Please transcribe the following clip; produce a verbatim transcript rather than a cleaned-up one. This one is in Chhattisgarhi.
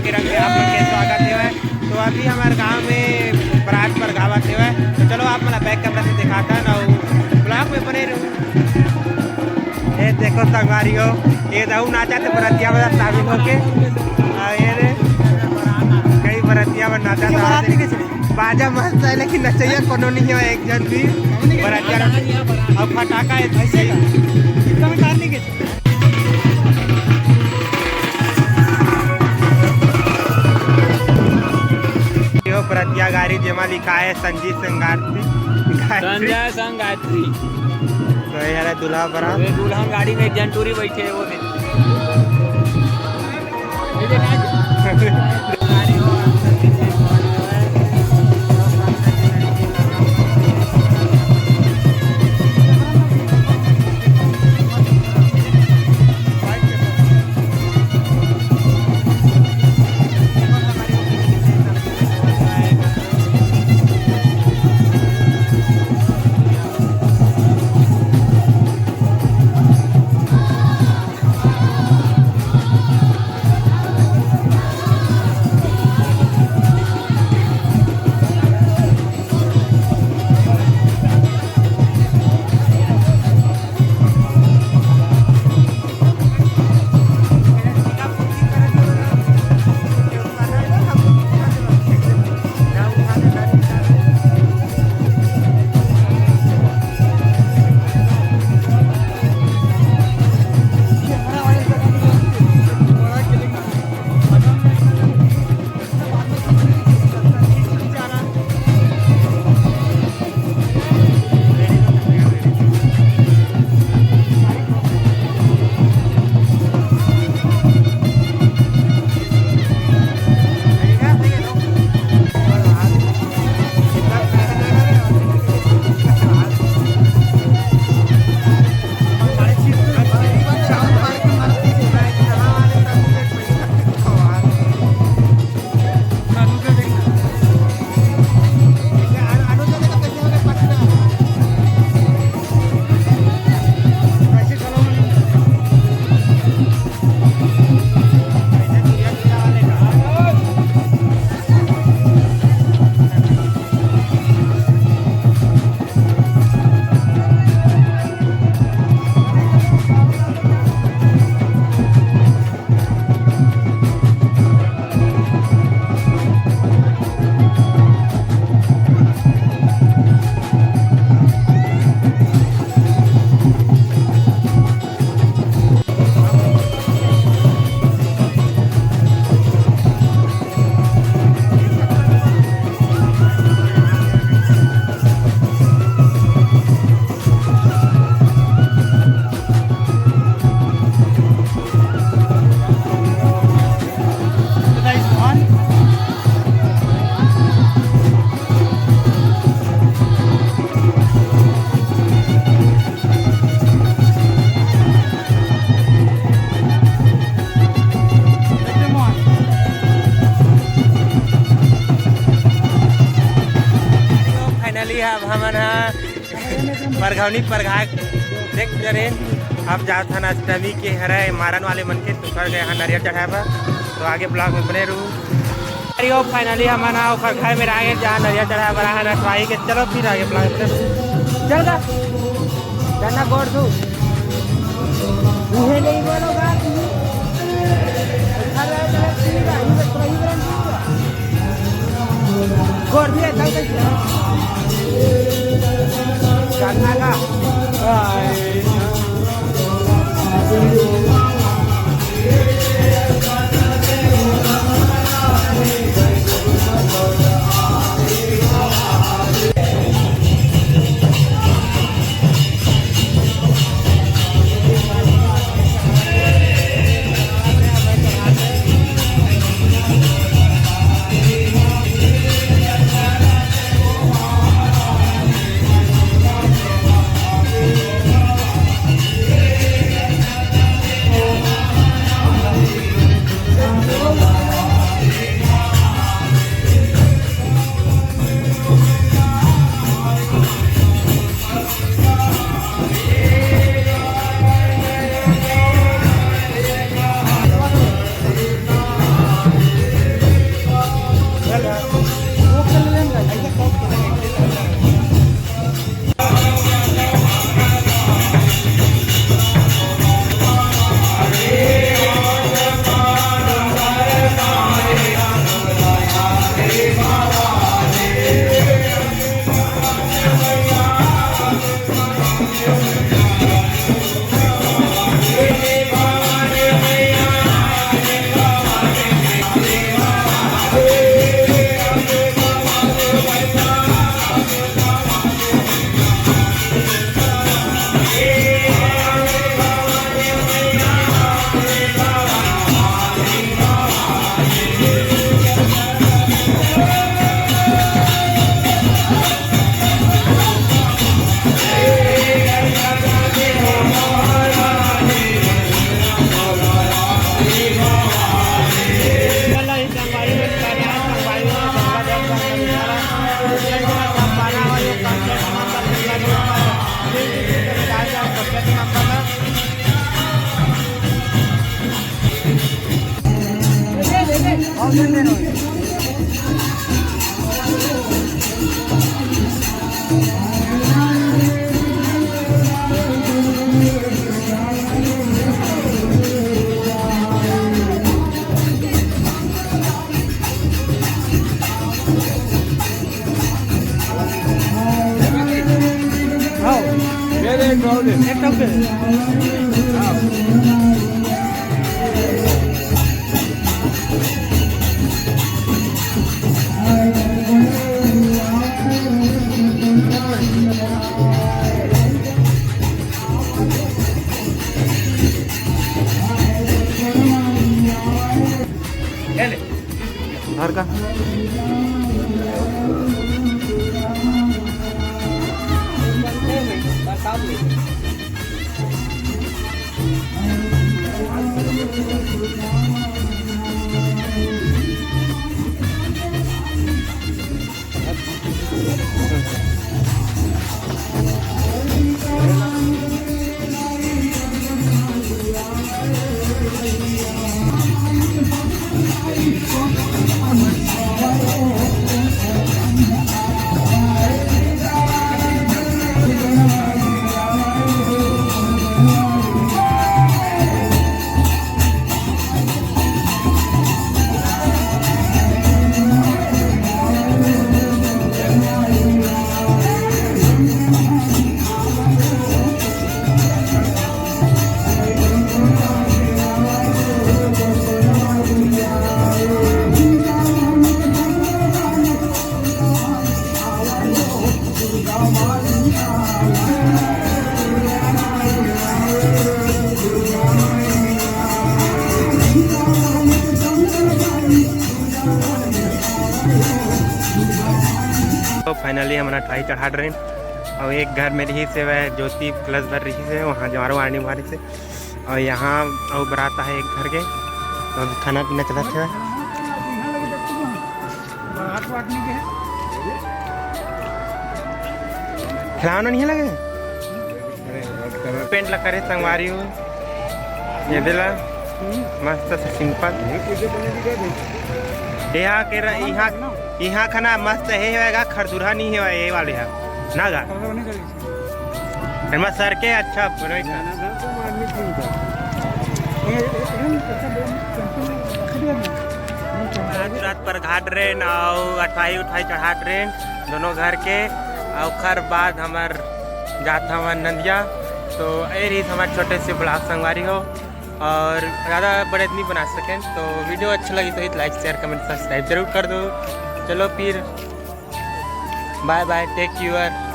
के रंग में आप लोग के स्वागत हेवय। तो अभी हमर गांव में बरात परघावत हेवय, तो चलो आप मन ला back camera से दिखाथन अउ vlog में बने रहू। ये देखो संगवारी हो, ये दऊ नाचत हे बरतिया मन शामिल होके। अउ ये रे, कई बरतिया मन नाचत हे। बाजा मस्त हे, लेकिन नचइया कोनो नहीं हे, एक झन भी बरतिया। अउ फटाका हे, ऐसे का? इतना में कार नहीं के। यो बरतिया गाड़ी, जेमा लिखाय हे संजय संगात्री। गायत्री। संजय संगात्री। तो ये हरे दूल्हा बरात। ये दुल्हन गाड़ी में एक झन टूरी बैठे हे, वो दे। Finally अब हमन ह परघौनी परघा देख डरेन। अब जात हन अष्टमी के हरय मारन वाले मन के, तो कर गए हन नरियर चढ़ाए बर। तो आगे vlog में बने रहू। अरे ओ finally हमन ह ओकर घर में आ गए, जहाँ नरियर चढ़ाए बर आए हन अठवाई के। चलो फिर आगे vlog में बने रहू। चल गा। जाना गोड़ धो। उहे नहीं बोलो गा तू। घर आए तो ठीक है, ये तो ही बरन दूंगा। गोड़ भी है, चल के। करना का। घर का। तो finally हमन अठवाई चढ़ा डरेन। और एक घर में रही से वह ज्योति कलश भर रही से, वहाँ जमारो आनी वाली से। और यहाँ अउ बरात है एक घर के, तो अभी खाना पीना चलत है। खिलाना नहीं लगे, पेंट ला करे संगवारी हो। ये देला मस्त से सिंपल। यहाँ के र-, यहाँ, यहाँ खाना मस्त है, होएगा खरदुरहा नहीं है ये वाले है ना गा। एमा सर के अच्छा बने था। आज रात पर घाट रेन और अठवाई उठवाई चढ़ाट रेन दोनों घर के, और ओखर बाद हमर जात हवन नंदिया। तो ए रही हमारे छोटे से ब्लॉग संगवारी हो, और ज़्यादा बड़े नहीं बना सकें। तो वीडियो अच्छा लगी तो लाइक, शेयर, कमेंट, सब्सक्राइब जरूर कर दो। चलो फिर, bye bye, take care।